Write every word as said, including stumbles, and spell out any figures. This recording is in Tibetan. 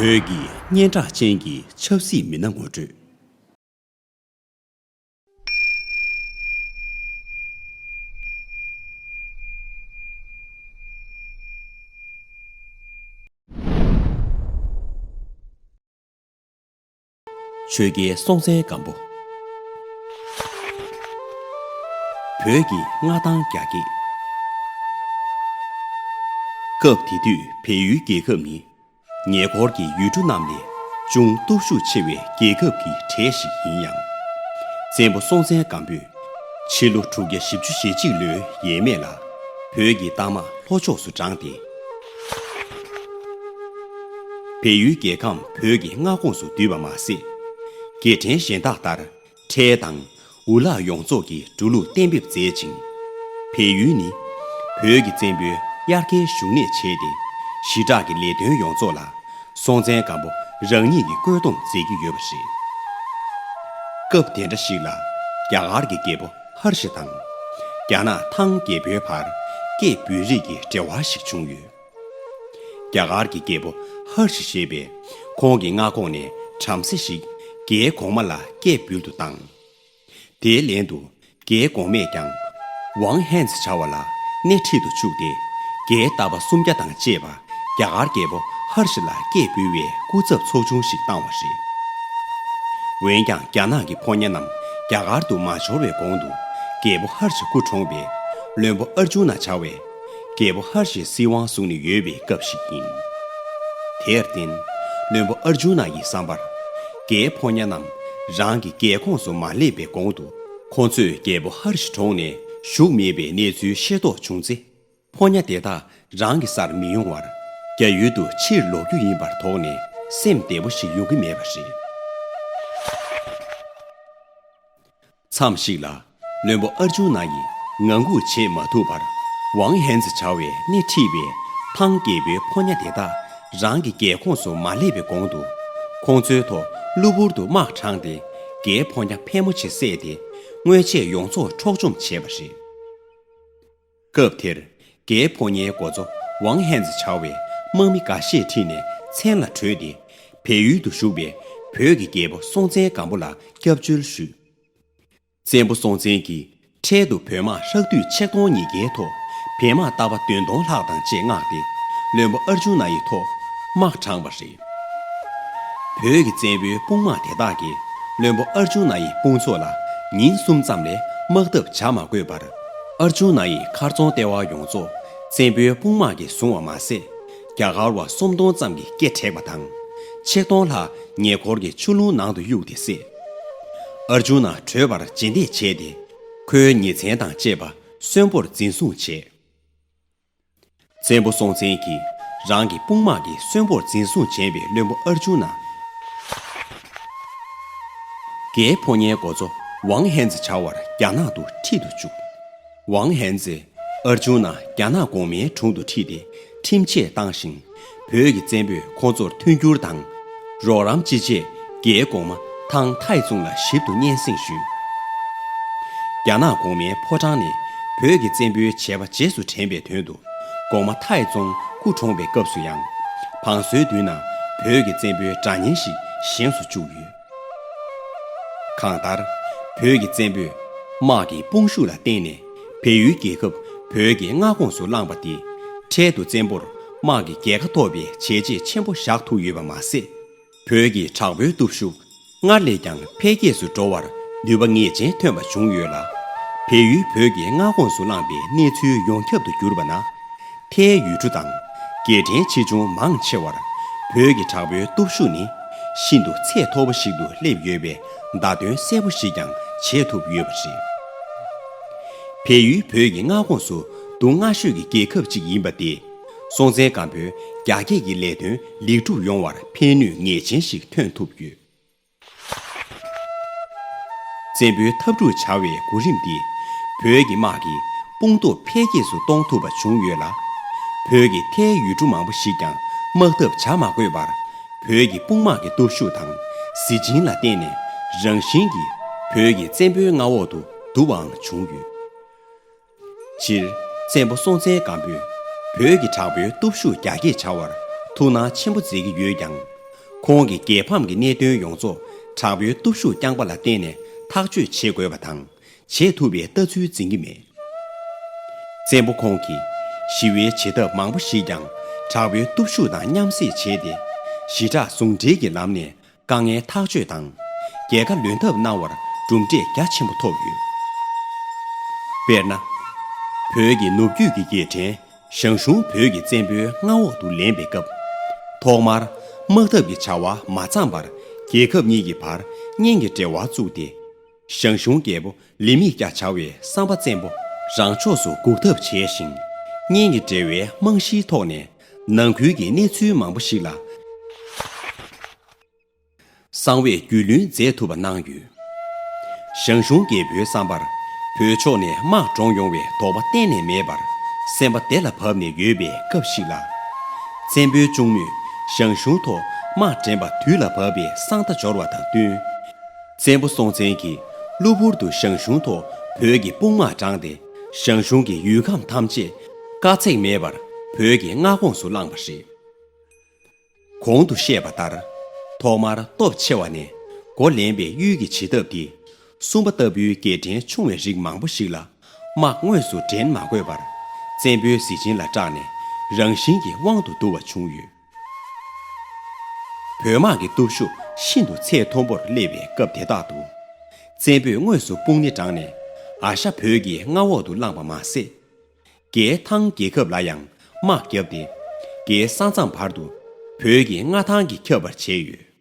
བོད་ཀྱི་སྙན་གྲགས་ཅན་གྱི་ཆབ་སྲིད་མི་སྣ་ངོ་སྤྲོད། ཆོས་རྒྱལ་སྲོང་བཙན་སྒམ་པོ། བོད་ཀྱི་མངའ་ཐང་རྒྱ་སྐྱེད། སྐབས་དེ་དུས་བལ་ཡུལ་རྒྱལ་ཁབ་ནི། ཉེ་འཁོར་གྱི་ཡུལ་གྲུ་རྣམས་ལས་ཅུང་སྟོབས་ཤུགས་ཆེ་བའི་རྒྱལ་ཁབ་ཀྱི་གྲས་ཤིག་ཡིན་ཡང་། བཙན་པོ་སྲོང་བཙན་སྒམ་པོས་ཕྱི་ལོ་དྲུག་བརྒྱ་བཞི་བཅུ་ཞེ་གཅིག་ལོའི་ཡས་མས་ལ་བོད་ཀྱི་རྟ་དམག་ལྷོ་ཕྱོགས་སུ་དྲངས་ཏེ། བལ་ཡུལ་རྒྱལ་ཁམས་བོད་ཀྱི་མངའ་ཁོངས་སུ་བསྡུས་པ་མ་ཟད། རྒྱལ་ཕྲན་གཞན་དག་ལྟར། ཁྲལ་དང་འུ་ལག་ཡོངས་རྫོགས་ཀྱི་འགྲོ་ལུགས་གཏན་འབེབས་མཛད་ཅིང་། བལ་ཡུལ་ནི་བོད་ཀྱི་བཙན་པོའི་དབྱར་ཁའི་བཞུགས་གནས་བྱས་ཏེ། ཞི་དྲག་གི་ལས་དོན་ཡོངས་རྫོགས་ལ་སྲོང་བཙན་སྒམ་པོ་རང་ཉིད་ཀྱིས་བཀོད་འདོམས་མཛད་ཀྱི་ཡོད་པ་རེད། སྐབས་དེ་འདྲ་ཞིག་ལ་རྒྱ་གར་གྱི་རྒྱལ་པོ་ཧར་ཤི་དང་། རྒྱ་ནག་ཐང་རྒྱལ་པོའི་བར་སྐད་འབོད་རེས་ཀྱི་འབྲེལ་བ་ཞིག་བྱུང་ཡོད། རྒྱ་གར་གྱི་རྒྱལ་པོ་ཧར་ཤི་ཞེས་པས་ཁོང་གི་མངའ་ཁོངས་ནས་བྲམ་ཟེ་ཞིག་རྒྱའི་གོང་མ་ལ་སྐད་འབུལ་དུ་བཏང་། དེའི་ལན་དུ་རྒྱའི་གོང་མས་ཀྱང་ཝང་ཧན་ཙི་བྱ་བ་ལ་སྣེ་ཁྲིད་དུ་བཅུག་སྟེ། རྒྱའི་རྟ་པ་སུམ་བརྒྱ་དང་བཅས་པ་རྒྱ་གར་རྒྱལ་པོ་ཧར་ཤི་ལ་སྐད་འབུལ་བའི་སྐུ་ཚབ་ཚོགས་ཆུང་ཞིག་བཏང་བ་རེད། འོན་ཀྱང་རྒྱ་ནག་གི་ཕོ་ཉ་རྣམས་རྒྱ་གར་དུ་མ་འབྱོར་བའི་གོང་དུ་རྒྱལ་པོ་ཧར་ཤི་སྐུ་གྲོངས་པས། བློན་པོ་ཨར་ཇུ་ན་བྱ་བས་རྒྱལ་པོ་ཧར་ཤིའི་སྲིད་དབང་བཟུང་ནས་ཡོད་པའི་སྐབས་ཤིག་ཡིན། དེར་བརྟེན། བློན་པོ་ཨར་ཇུ་ན་ཡི་བསམ་པར། རྒྱའི་ཕོ་ཉ་རྣམས་རང་གི་རྒྱལ་ཁོངས་སུ་མ་སླེབས་པའི་གོང་དུ། ཁོ་ཚོས་རྒྱལ་པོ་ཧར་ཤི་གྲོངས་ནས་བཞུགས་མེད་པའི་གནས་ཚུལ་ཤེས་རྟོགས་བྱུང་ཚེ། ཕོ་ཉ་དེ་དག་རང་གི་སར་མི་ཡོང་བར་རྒྱ་ཡུལ་དུ་ཕྱིར་ལོག་རྒྱུ་ཡིན་པར་དོགས་ནས་སེམས་བདེ་པོ་ཞིག་ཡོང་གི་མེད་པ་རེད། མཚམས་ཤིག་ལ་བློན་པོ་ཨར་ཇུ་ན་ཡིས་ངང་སྒུག་བྱེད་མ་ཐུབ་པར། ཝང་ཧན་ཙི་བྱ་བས་སྣེ་ཁྲིད་པའི་ཐང་རྒྱལ་པོའི་ཕོ་ཉ་དེ་དག་རང་གི་རྒྱལ་ཁོངས་སུ་མ་སླེབས་པའི་གོང་དུ། ཁོང་ཚོའི་ཐོག་གློ་བུར་དུ་དམག་དྲངས་ཏེ། རྒྱའི་ཕོ་ཉ་ཕལ་མོ་ཆེ་བསད་དེ། དངོས་ཆས་ཡོངས་རྫོགས་འཕྲོག་བཅོམ་བྱས་པ་རེད། སྐབས་དེར། རྒྱའི་ཕོ་ཉའི་འགོ་གཙོ་ཝང་ཧན་ཙི་བྱ་བས་དམག་མི་འགའ་ཤས་ཁྲིད་ནས་མཚན་ལ་བྲོས་ཏེ། བལ་ཡུལ་དུ་བཞུགས་པའི་བོད་ཀྱི་རྒྱལ་པོ་སྲོང་བཙན་སྒམ་པོ་ལ་སྐྱབས་བཅོལ་ཞུས། བཙན་པོ་སྲོང་བཙན་གྱིས་འཕྲལ་དུ་བོད་དམག་ཧྲག་བསྡུས་ཆིག་སྟོང་ཉིས་བརྒྱའི་ཐོག་བོད་དམག་རྟ་པ་བདུན་སྟོང་ལྷག་དང་བཅས་མངགས་ཏེ། བློན་པོ་ཨར་ཇུ་ན་ཡི་ཐོག་དམག་དྲངས་པ་རེད། བོད་ཀྱི་བཙན་པོའི་དཔུང་དམག་དེ་དག་གིས་བློན་པོ་ཨར་ཇུ་ན་ཡི་དཔུང་ཚོགས་ལ་ཉིན་གསུམ་ཙམ་ལས་དམག་འཐབ་བྱ་མ་དགོས་པར། ཨར་ཇུ་ན་ཡི་མཁར་རྫོང་ལྟེ་བ་ཡོངས་རྫོགས་བཙན་པོའི་དཔུང་དམག་གིས་བཟུང་བ་མ་ཟད། རྒྱ་གར་བ་སུམ་སྟོང་ཙམ་གྱིས་སྐེ་བྲེགས་པ་དང་། ཆིག་སྟོང་ལྷག་ཉེ་འཁོར་གྱི་ཆུ་ཀླུང་ནང་དུ་གཡུགས་ཏེ་བསད། ཨར་ཇུ་ན་བྲོས་པར་རྗེས་འདེད་བྱས་ཏེ། ཁོའི་ཉེ་ཚན་དང་བཅས་པ་གསོན་པོར་འཛིན་བཟུང་བྱས། བཙན་པོ་སྲོང་བཙན་གྱིས་རང་གི་དཔུང་དམག་གིས་གསོན་པོར་འཛིན་བཟུང་བྱས་པའི་བློན་པོ་ཨར་ཇུ་ན། རྒྱའི་ཕོ་ཉའི་འགོ་གཙོ་ཝང་ཧན་ཙི་བྱ་བར་རྒྱ་ནག་ཏུ་ཁྲིད་དུ་བཅུག་ཝང་ཧན་ཙི་ཨར་ཇུ་ན་རྒྱ་ནག་གོང་མའི་དྲུང་དུ་ཁྲིད་དེ་ཁྲིམས་ཆད་བཏང་ཞིང་། བོད་ཀྱི་བཙན་པོས་ཁོང་ཚོར་མཐུན་འགྱུར་དང་། རོགས་རམ་ཅི་བྱེད་རྒྱའི་གོང་མ་ཐང་ཐའི་ཙུང་ལ་ཞིབ་ཏུ་སྙན་སེང་ཞུས། རྒྱ་ནག་གོང་མའི་ཕོ་བྲང་ནས་བོད་ཀྱི་བཙན་པོའི་བྱེད་པ་རྗེས་སུ་དྲན་པའི་དོན་དུ། གོང་མ་ཐའི་ཙུང་སྐུ་གྲོངས་པའི་སྐབས་སུ་ཡང་། བང་སོའི་མདུན་ན་བོད་ཀྱི་བཙན་པོའི་སྒྲ་སྙན་ཞིག་བཞེངས་སུ་བཅུག་ཡོད། གང་ལྟར། བོད་ཀྱི་བཙན་པོས་དམག་གི་དཔུང་ཤུགས་ལ་བརྟེན་ནས་བལ་ཡུལ་རྒྱལ་ཁབ་བོད་ཀྱི་མངའ་ཁོངས་སུ་བླངས་པ་དེས། འཕྲལ་དུ་བཙན་པོར་དམག་གི་རྒྱལ་ཁ་ཐོབ་པའི་བྱས་རྗེས་ཆེན་པོ་བཞག་ཐུབ་ཡོད་པ་མ་ཟད། བོད་ཀྱི་དྲག་པོའི་སྟོབས་ཤུགས་སྔར་ལས་ཀྱང་འཕེལ་རྒྱས་སུ་འགྲོ་བར་ནུས་པ་ངེས་ཅན་ཐོན་པ་བྱུང་ཡོད་ལ། བལ་ཡུལ་བོད་ཀྱི་མངའ་ཁོངས་སུ་བླངས་པའི་གནས་ཚུལ་ཡོངས་ཁྱབ་ཏུ་གྱུར་པ་ན། མཐའི་ཡུལ་གྲུ་དང་རྒྱལ་ཕྲན་ཆེ་ཆུང་མང་ཆེ་བར་བོད་ཀྱི་དྲག་པོའི་སྟོབས་ཤུགས་ནི་ཤིན་ཏུ་ཚད་མཐོ་པོ་ཞིག་ཏུ་སླེབས་ཡོད་པའི་བརྡ་སྟོན་གསལ་པོ་ཞིག་ཀྱང་བྱེད་ཐུབ་ཡོད་པ་རེད། བལ་ཡུལ་བོད་ཀྱི་མངའ་ཁོངས་སུ་གདུང་སྔ་ཤོས་ཀྱི་རྒྱལ་ཁབ་ཅིག་ཡིན་པ་དེས་སྲོང་བཙན་སྒམ་པོའི་རྒྱ་སྐྱེད་ཀྱི་ལས་དོན་ལེགས་གྲུབ་ཡོང་བར་ཕན་ནུས་ངེས་ཅན་ཞིག་ཐོན་ཐུབ་ཡོད། བཙན་པོའི་འཐབ་འཁྲུག་བྱ་བའི་གོ་རིམ་འདིས་བོད་ཀྱི་དམག་གི་དཔུང་སྟོབས་འཕེལ་རྒྱས་སུ་གཏོང་ཐུབ་པ་བྱུང་ཡོད་ལ། བོད་ཀྱི་མཐའི་ཡུལ་གྲུ་མང་པོ་ཞིག་ཀྱང་དམག་འཐབ་བྱ་མ་དགོས་པར། བོད་ཀྱི་དཔུང་དམག་གི་སྟོབས་ཤུགས་དང་གཟི་བྱིན་ལ་བརྟེན་ནས་རང་བཞིན་གྱིས་བོད་ཀྱི་བཙན་པོའི་མངའ་འོག་ཏུ་བསྡུ་བའང་བྱུང་ཡོད། སྤྱིར། བཙན་པོ་སྲོང་བཙན་སྒམ་པོས་བོད་ཀྱི་དྲག་པོའི་སྟོབས་ཤུགས་རྒྱ་སྐྱེད་བྱ་བར་ཐུགས་སྣང་ཆེན་པོ་མཛད་ཀྱི་ཡོད་ཀྱང་། ཁོང་གིས་རྒྱལ་ཕམ་གྱི་གནད་དོན་ཡོངས་རྫོགས་དྲག་པོའི་སྟོབས་ཤུགས་རྐྱང་པ་ལ་བརྟེན་ནས་ཐག་གཅོད་བྱེད་དགོས་པ་དང་། བྱེད་ཐུབ་པའི་ལྟ་ཚུལ་འཛིན་གྱི་མེད། བཙན་པོ་ཁོང་གིས་ཞི་བའི་བྱེད་ཐབས་མང་པོ་ཞིག་ཀྱང་དྲག་པོའི་སྟོབས་ཤུགས་དང་མཉམ་བསྲེས་བྱས་ཏེ། ཞི་དྲག་ཟུང་འབྲེལ་གྱི་ལམ་ནས་དཀའ་ངལ་ཐག་གཅོད་དང་། རྒྱལ་ཁ་ལོན་ཐབས་གནང་བར་གྲུབ་འབྲས་རྒྱ་ཆེན་པོ་ཐོབ་ཡོད། དཔེར་ན། བོད་ཀྱི་ནུབ་རྒྱུད་ཀྱི་རྒྱལ་ཕྲན་ཞང་ཞུང་བོད་ཀྱི་བཙན་པོའི་མངའ་འོག་ཏུ་ལེན་པའི་སྐབས། ཐོག་མར་དམག་འཐབ་ཀྱི་བྱ་བ་མ་ཚང་བར་རྒྱལ་ཁབ་གཉིས་ཀྱི་བར་གཉེན་གྱི་འབྲེལ་བ་བཙུགས་ཏེ། ཞང་ཞུང་རྒྱལ་པོ་ལི་མིག་རྒྱ་བྱ་བའི་བསམ་པ་བཙན་པོ་རང་ཕྱོགས་སུ་འགུག་ཐབས་བྱས་ཤིང་། གཉེན་གྱི་འབྲེལ་བའི་རྨང་གཞིའི་ཐོག་ནས་ནང་ཁུལ་གྱི་གནས་ཚུལ་མང་པོ་ཞིག་ལ་གསང་བའི་རྒྱུས་ལོན་མཛད་ཐུབ་པ་གནང་ཡོད། ཞང་ཞུང་རྒྱལ་པོའི་བསམ་པར། བོད་ཕྱོགས་ནས་དམག་འདྲོངས་ཡོང་བའི་དོགས་པ་གཏན་ནས་མེད་པར། སེམས་པ་བདེ་ལ་བབས་ནས་ཡོད་པའི་སྐབས་ཤིག་ལ། བཙན་པོའི་གཅུང་མོས་ཞང་ཞུང་ཐོག་དམག་འདྲེན་པ་དུས་ལ་བབས་པའི་གསང་བརྡ་འབྱོར་བ་དང་བསྟུན། བཙན་པོ་སྲོང་བཙན་གྱིས་གློ་བུར་དུ་ཞང་ཞུང་ཐོག་བོད་ཀྱི་དཔུང་དམག་དྲངས་ཏེ། ཞང་ཞུང་གི་ཡུལ་ཁམས་ཐམས་ཅད་དཀའ་ཚེགས་མེད་པར་བོད་ཀྱི་མངའ་ཁོངས་སུ་བླངས་པ་རེད། གོང་དུ་བཤད་པ་ལྟར། ཐོག་མར་སྟོབས་ཆེ་བ་ནས་མགོ་ལེན་པའི་གཡུལ་གྱི་བྱེད་ཐབས་འདི། སུམ་པ་ལྟ་བུའི་རྒྱལ་ཕྲན་ཆུང་བའི་རིགས་མང་པོ་ཞིག་ལ་དམག་དངོས་སུ་འདྲེན་མ་དགོས་པར། བཙན་པོའི་གཟི་བྱིན་ལ་སྐྲག་ནས་རང་བཞིན་གྱིས་དབང་དུ་བསྡུ་བ་བྱུང་ཡོད། བོད་དམག་གི་སྟོབས་ཤུགས་ཤིན་ཏུ་ཚད་མཐོན་པོར་སླེབས་པའི་སྐབས་དེ་དག་ཏུ། བཙན་པོས་དངོས་སུ་དཔུང་སྣེ་དྲངས་ནས་ཨ་ཤ་བོད་ཀྱི་མངའ་འོག་ཏུ་བླངས་པ་མ་ཟད། རྒྱའི་ཐང་རྒྱལ་ཁབ་ལ་ཡང་དམག་བརྒྱབ་སྟེ། རྒྱའི་ས་མཚམས་བར་དུ་བོད་ཀྱི་མངའ་ཐང་གིས་ཁྱབ་པར་བྱས་ཡོད།